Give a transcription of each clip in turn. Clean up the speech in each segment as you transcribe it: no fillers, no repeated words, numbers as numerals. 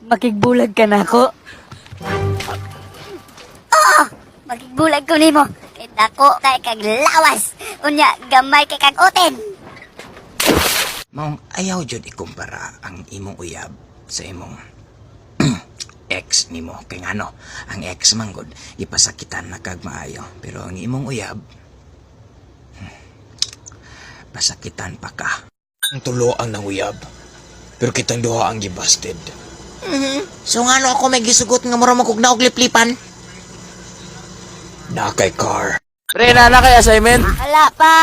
Makigbulag ka na ako. Oo! Magbulag ko nimo. Kay dako kay kag lawas. Unya gamay kay kag utin. Maong ayaw jud ikumpara ang imong uyab sa imong ex nimo kay ngano ang ex man gud gipasakitan na kag maayo, pero ang imong uyab pasakitan pa ka. Ang tulo ang nanguyab. Pero kitang duha ang gibasted. So ngano ako may gisugot nga mura man kog naog liplipan? Na kay car. Pre, nana kay assignment. Wala pa.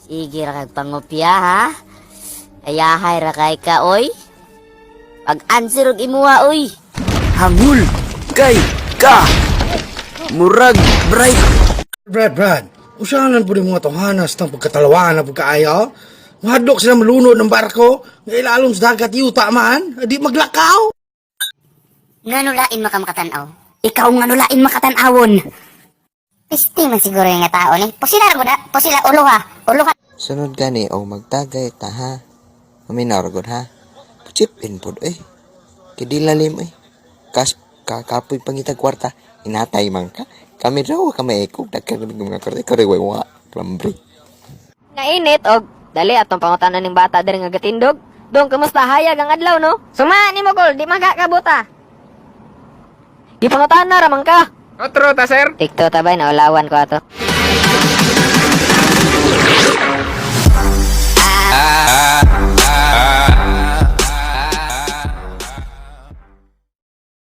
Sige ra kag pangopya ha. Ayahay ra kay ka oy. Pag answer og imuha oy. Hangul kay ka. Murag bright. Brad, Brad, usahanan po ni mga tawhanas ng pagkatalawaan na pagkaayo. Mahadlok sila malunod ng barko, nga ilalom sa dagat yuta man, di maglakaw. Ngano lain makamakatanaw? Ikaw ngano lain makatan-awon. Pisti man siguro yung nga tao ni. Pusila ra gud ha. Pusila ulo ha. Ulo ha. Sunod gani og magtagay ta ha. Maminaw ra gud ha. Chip in pod eh. Kay di lalim eh. Kas kakapoy pangitag kwarta, inatay man ka. Kami raw ka maekog daghan kami mga kwarta kare way wa klambre. Nainit og dali atong pangutanan ning bata diri nga gatindog. Dong, kumusta hayag ang adlaw no? Suma nimo gol, di magkakabuta. Gipangutanan na ra man ka. Otro ta, sir. Tikto ta bay, naulawan ko ato.